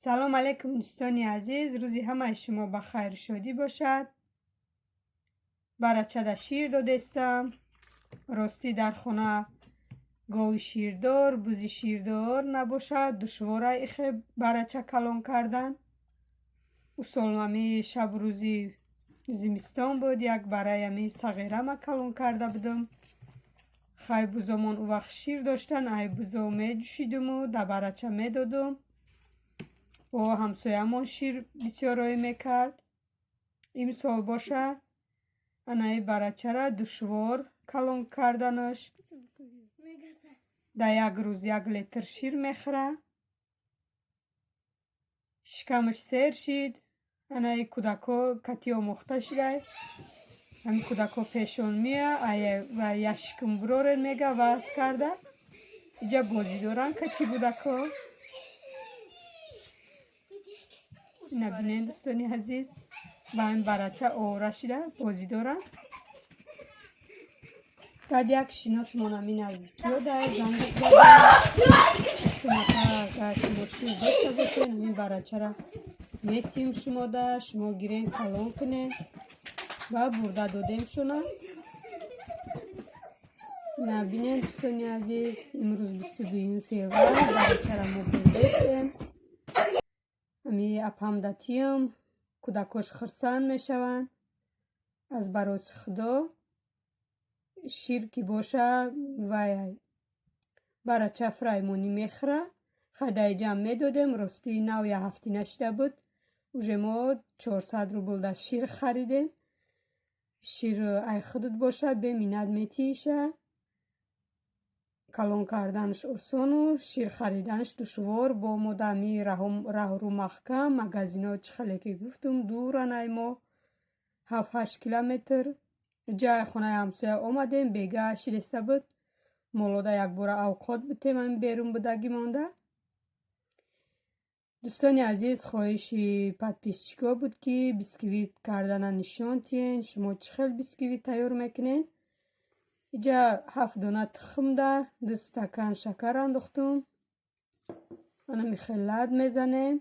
Салом алейкум, дӯстони азиз, рӯзи ҳамаи шумо ба хайру шодӣ бошад. Барачада шир додестам. Ростӣ, дар хона гови ширдор, бузи ширдор набошад, душвора ихе барача калон кардан. Усол ами шабу рӯзи зимистон буд, як бараи ами сағирама калон карда будам. Хай, бузомон ӯ вақт шир доштан, ай бузо меҷӯшидуму да барача медодум. Бо ҳамсоямон шир бисёр роӣ мекард. Имсол боша, анаи барачара душвор калон карданаш. Дар як рӯз 1 литр шир мехӯра. Шикамаш сер шид. Анаи кӯдако кати омӯхта шидай. Ҳамин кӯдако пешон мея ва яшикум бурорен мега, ваз карда. Иҷа бозӣ доранд кати кӯдако. Ина бинед, дӯстони азиз, ба ин барача овора шида бозӣ доранд. Баъд як шиносмон ҳамин наздикиё дар занг задам: агар шумо шир дошта бошед, ҳамин барачара метиҳем шумода, шумо гирен, калон кунед. Ва бурда додем шуна. Ина бинед, дӯстони азиз, имрӯз 22-юми феврал, барачара мо бурдестем. Ҳами апам датиям, кӯдакош хурсанд мешаванд. Аз бароси Худо, шир ки боша, вай барача фраймонӣ мехӯра. Хай, дар иҷам медодем. Ростӣ, нав як ҳафтӣ нашида буд, уже мо 400 рубл да шир харидем. Шир ай худат боша, беминнат метииша. Калон карданаш осону шир хариданаш душвор. Бо мо дар ҳами раҳру маҳкам, магазино, чӣ хеле ки гуфтум, дуран ай мо, 7-8 километр. Ҷай хонаи ҳамсоя омадем, бега ширеста буд, молода якбора авқот бутем, ҳамин берун будагӣ монда. Дӯстони азиз, хоҳиши подписчикҳо буд, ки бисквит кардана нишон тиҳен. Шумо чӣ хел бисквит тайёр мекунед? Иҷа ҳафт дона тухмда 2 стакан шакар андохтум. Ана михел лат мезанем.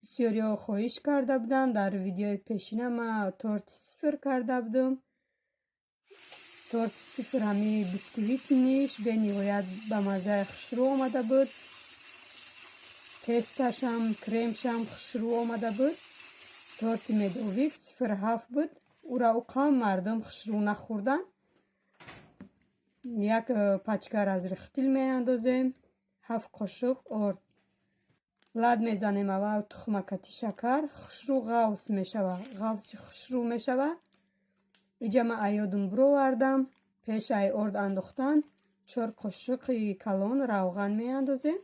Бисёриҳо хоҳиш карда буданд. Дар видеои пешина ма торти сифр карда будум. Торти сифр, ҳами бисквит ниш бениҳоят ба маззаи хушрӯ омада буд. Тесташам, кремшам хушрӯ омада буд. Торти медовик 0,7 буд, ура уқам мардум хушрӯ нахӯрданд. Як пачка разрыхлитель меандозем, ҳафт қошуқ орд. Лат мезанем аввал тухма кати шакар, хушрӯ ғафс мешава, ғафси хушрӯ мешава. Иҷа ма аёдум бировардам. Пеш ай орд андохтан 4 қошуқи калон равған меандозем.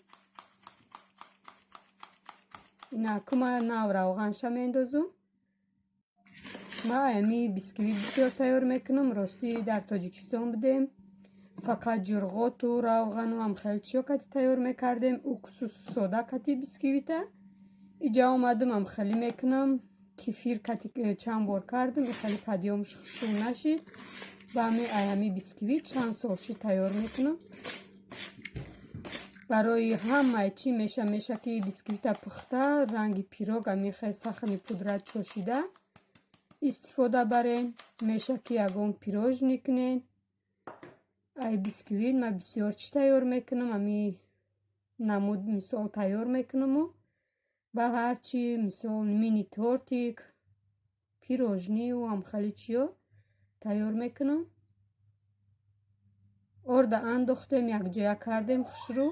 Инакума нав равғанша меандозум. Ма ами бисквит бисёр тайёр мекунам. Ростӣ, дар Тоҷикистон будем, фақат ҷурғоту равғану ҳамхел чиё кати тайёр мекардем, уксусу сода кати бисквита. Иҷа омадам, ҳамхелӣ мекунам. Кефир кати чанд бор кардам, ихеле подъёмш хушрӯ нашид. Ба ҳами ай ҳами бисквит чанд сол шид тайёр мекунам. Барои ҳамаи чӣ меша, ки бисквита пухта, ранги пирог амихел сахарный пудра чошида истифода барен. Меша, ки ягон пирожный кунен. Ай бисквит ман бисёр чӣ тайёр мекунам. Ами намуд, мисол, тайёр мекунаму ба ҳарчи, мисол, мини тортик, пирожныю ҳамхели чиё тайёр мекунам. Орда андохтем, якҷоя кардем хушрӯ.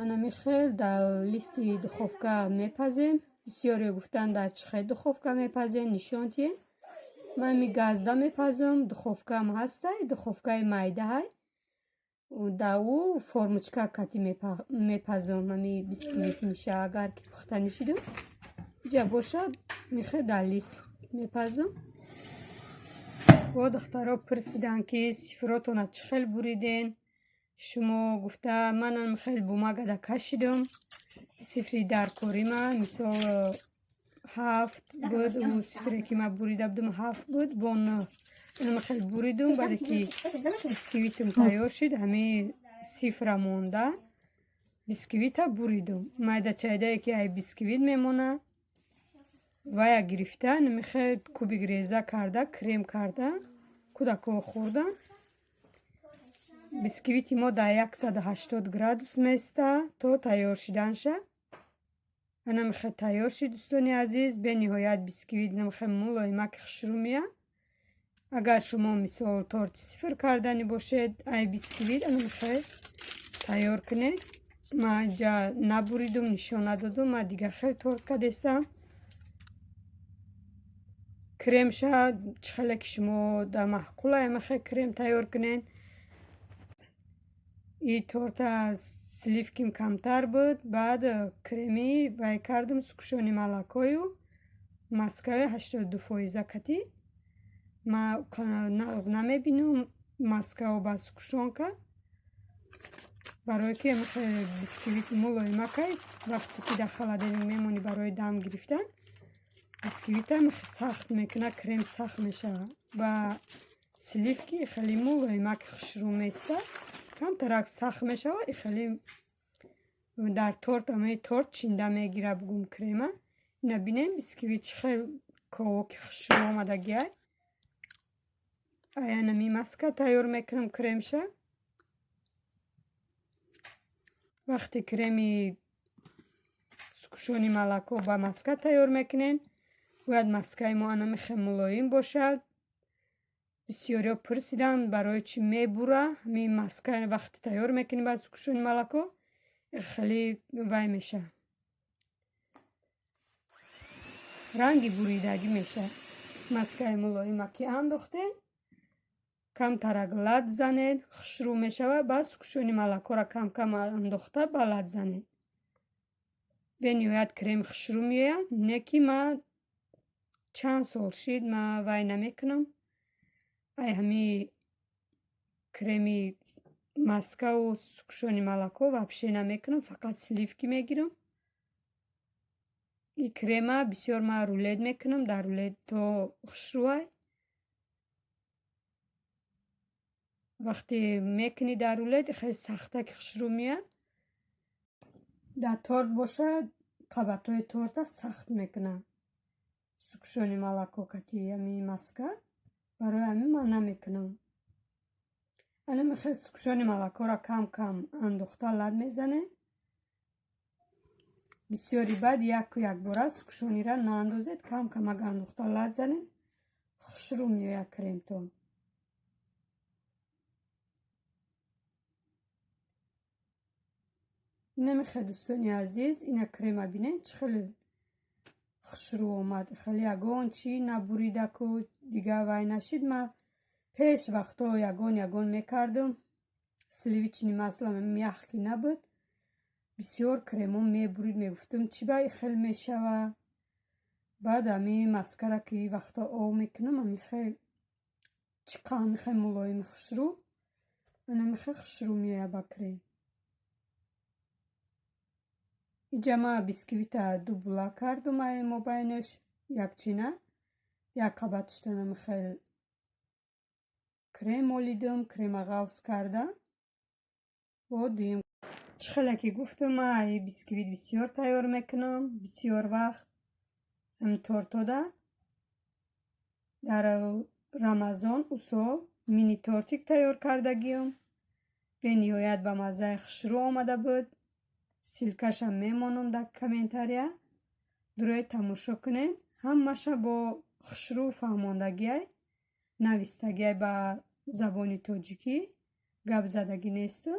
Анами хел дар листи духовка мепазем. Бисёре гуфтанд, дар чӣ хел духовка мепазем, нишон диҳем. Ман ми газда мепазам, духовкаам ҳастай, духовкаи майдаҳай. Дар ӯ формочка кати мепазам ами бисквит миша, агар ки пухта нишиду. Иҷа бошад, михел дар лист мепазам. Бо духтаро пурсиданд, ки сифротона чӣ хел буриден шумо, гуфта. Манам хел бумагада кашидум. Сифри даркорима, мисол, 7 буд. Ӯ сифре ки ман бурида будум, 7 буд, бо 9 инам хел буридум. Баъде ки бисквитум тайёр шуд, ҳамин сифра монда. Бисквита буридум. Майда-чайдае ки ай бисквит мемона, вая гирифта, намихе кубик реза карда, крем карда, кӯдакҳо хӯрдан. Бисквити мо дар 180 градус места то тайёр шиданша. Анамихе тайёр шид, дӯстони азиз, бениҳоят бисквит намихе мулоимаки хушрӯ меяд. Агар шумо мисол торти сифр кардани бошед, ай бисквит анамихе тайёр кунед. Ман ҷа набуридум, нишон надодум, ман дигар хел торт кардестам. Кремша чӣ хеле ки шумо дар маъқула амихе крем тайёр кунед. И торта сливким камтар буд, баъд креми вай кардум, сгущённое молокою маскаи 82% кати. Ма нағз намебинам маскао ба сгущёнка, барое ки бисквит мулоимакай, вақте ки дар холодильник мемонӣ барои дам гирифтан, бисквитам сахт мекунад, крем сахт мешавад. Ба сливки хеле мулоимак хушрӯ места, камтарак сахт мешавад, хеле дар торт амаи торт чинда мегира бугум крема. Ина бинем, бисквит чӣ хел ковоки хушрӯ омадагиай. Аянами маска тайёр мекунам кремша. Вақте креми сгущённое молоко ба маска тайёр мекунем, бояд маскаи мо анамихе мулоим бошад. Бисёриҳо пурсиданд, барои чӣ мебура ҳамин маска вақте тайёр мекунем ба сгущённое молоко, хеле вай мешавад, ранги буридагӣ мешавад. Маскаи мулоима ки андохтем, камтарак лат занед, хушрӯ мешавад. Баъд сгущённое молокоро кам-кам андохта ба лат занед. Бениҳоят крем хушрӯ меояд. Не ки ман чанд сол шид, ман вай намекунам. Ай ҳами креми маскаву сгущённое молоко вообще намекунам, фақат сливки мегирам. И крема бисёр ман рулет мекунам, дар рулет то хушрӯай. Вақте мекунӣ дар рулет, хеле сахтаки хушрӯ меяд. Дар торт бошад, қабатҳои торта сахт мекунад сгущённое молоко кати ҳами маска, барои ҳамин ман намекунам. Анамихе сгущённое молокоро кам-кам андохта лат мезанем. Бисёри баъд яку якбора сгущённыйра наандозед, кам-камак андохта лат занед, хушрӯ меояд кремтон. Инамихе, дӯстони азиз, ина крема бинед, чӣ хеле хушрӯ омад. Хеле ягон чӣ набуридаку дигар вай нашид. Ман пеш вақтҳо ягон ягон мекардум, сливочный масло мягкий набуд, бисёр кремо мебурид, мегуфтум чӣ ба хел мешавад. Баъд ҳами маскара ки вақтҳо об мекунам, ҳамихе чӣ қа ҳамихе мулоими хушрӯ, анамихе хушрӯ меояд ба крем. Иҷа ман бисквита ду була кардум, ай мобайнаш якчина, як қабатишта намихел крем молидум, крема ғафз карда. Бо дуюм чӣ хеле ки гуфтум, ман ай бисквит бисёр тайёр мекунам, бисёр вақт ҳами тортода дар Рамазон усол мини тортик тайёр кардагиюм. Бениҳоят ба маззаи хушрӯ омада буд. Ссылкашам мемонам дар комментария, дуроед тамошо кунед. Ҳамаша бо хушрӯ фаҳмондагиай, навистагиай ба забони тоҷикӣ, гап задагӣ несту.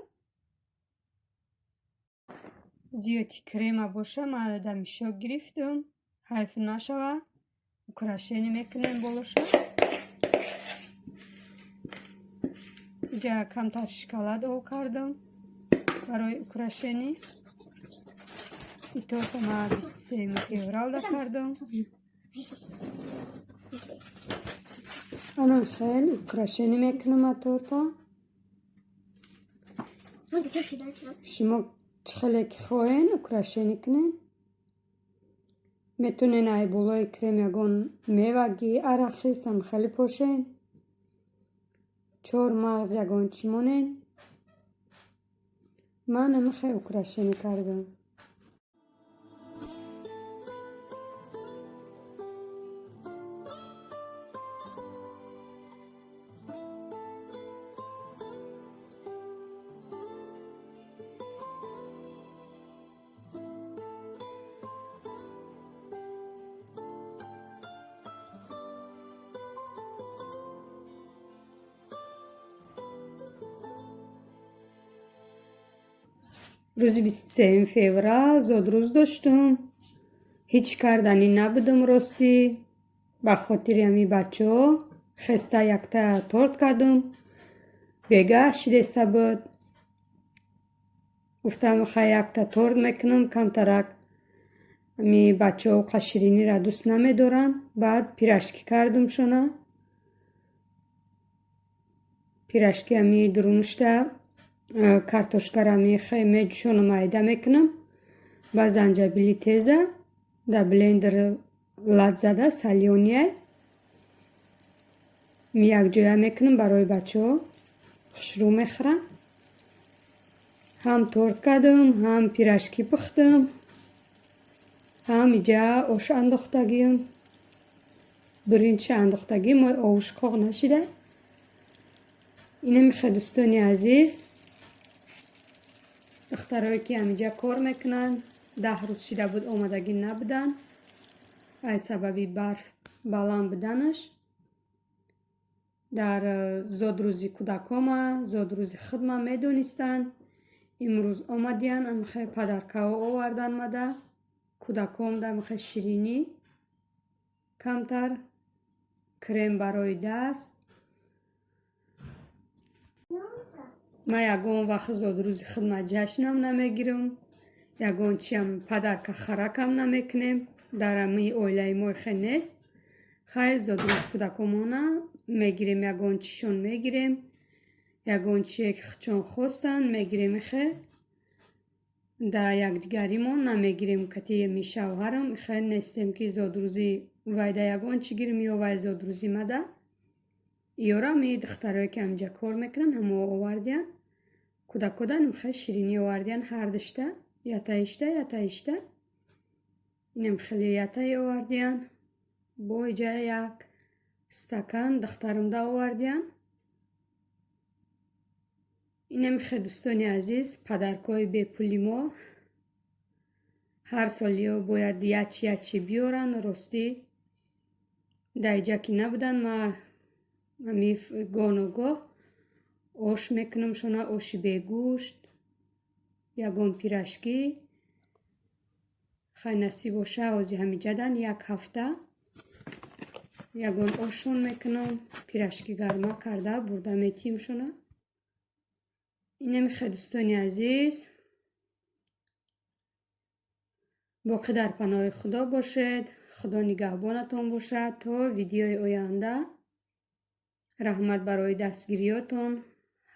Зиёди крема боша, ман дар мишок гирифтум, ҳайф нашава, украшение мекунем болоша. Иҷа камтар шоколад об кардам барои украшение. И торта ман 23 февралда кардам. Анам хел украшение мекунам а торта. Шумо чӣ хеле ки хоҳен украшение кунед. Метавонед ай болои крем ягон меваги, арахис ам хеле пошед. Чор мағз ягон чӣ монед. Ман ҳамихел украшение кардам. Рӯзи 23 феврал зодрӯз доштум. Ҳеҷ карданӣ набудум ростӣ. Ба хотири ҳамин бачаҳо хеста якта торт кардум. Бегаҳ шидеста буд. Гуфтам хай якта торт мекунам, камтарак ҳами бачаҳо қа ширинира дӯст намедоранд. Баъд пирожки кардумшона. Пирожки ҳами дурунушта картошкара меҷӯшонам, майда мекунам. Ба занҷабили теза дар блендер лат зада солёный якҷоя мекунам барои бачаҳо. Хушрӯ мехӯранд. Ҳам торт кардам, ҳам пирожки пухтам, ҳам иҷа ош андохтагиам. Биринчи андохтагиам, овуш коғ нашида. Инамихел дӯстони азиз. Духтарое ки ҳамиҷа кор мекунанд, 10 рӯз шида буд омадагӣ набуданд. Аз сабаби барф баланд буданаш. Дар зодрӯзи кӯдакома, зодрӯзи худма медонистанд. Имрӯз омадиянд, ҳамихел подаркаҳо овардан мада. Кӯдаком дамихел ширинӣ, камтар крем барои даст. Ман ягон вақт зодрӯзи худма ҷашнам намегирам, ягон чиам подарка харакам намекунем. Дар ҳамин оилаи мо хел нест. Хайр, зодрӯзи кӯдакомона мегирем, ягон чишон мегирем, ягон чие ки худшон хостанд мегирем ихел. Дар якдигаримон намегирем кати ами шавҳарам ихел нестем ки зодрӯзи вайда ягон чӣ гирем ё вай зодрӯзи мада. Иёра ами духтарое ки ҳаминҷа кор мекунанд ҳамао овардиянд. Кӯдакодан хел ширинӣ овардиянд ҳардушта, ятаишта, ятаишта. Инам хеле ятаи овардиянд. Бо иҷа як стакан духтарумда овардиянд. Инам хел дӯстони азиз, подаркҳои бепули мо. Ҳар сол ё бояд ячи ячи биёранд. Ростӣ дар иҷа ки набуданд, ман ҳами гоҳ-ногоҳ ош мекунам шона, оши бегӯшт, ягон пирожки. Хай насиб боша, ҳози ҳамиҷадан як ҳафта ягон ошон мекунам, пирожки гарма карда бурда метиҳем шона. Инами хел дӯстони азиз. Боқӣ дар паноҳи Худо бошед. Худо нигаҳбонатон бошад то видеои оянда. Раҳмат барои дастгириётон,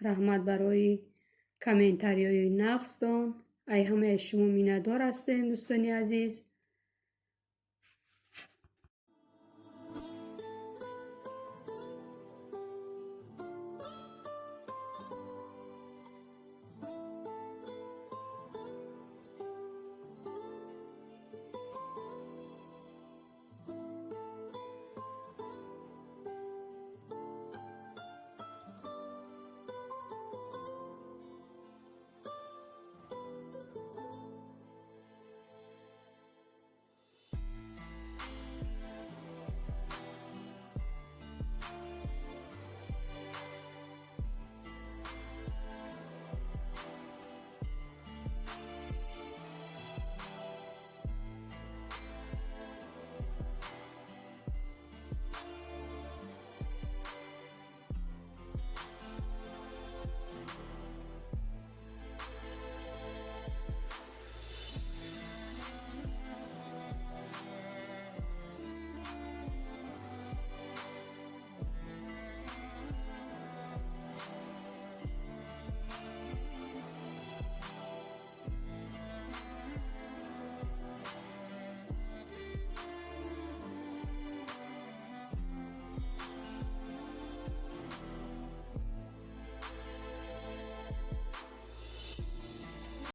раҳмат барои комментариҳои нағзтон. Ай ҳамаи шумо миннатдор ҳастем дӯстони азиз.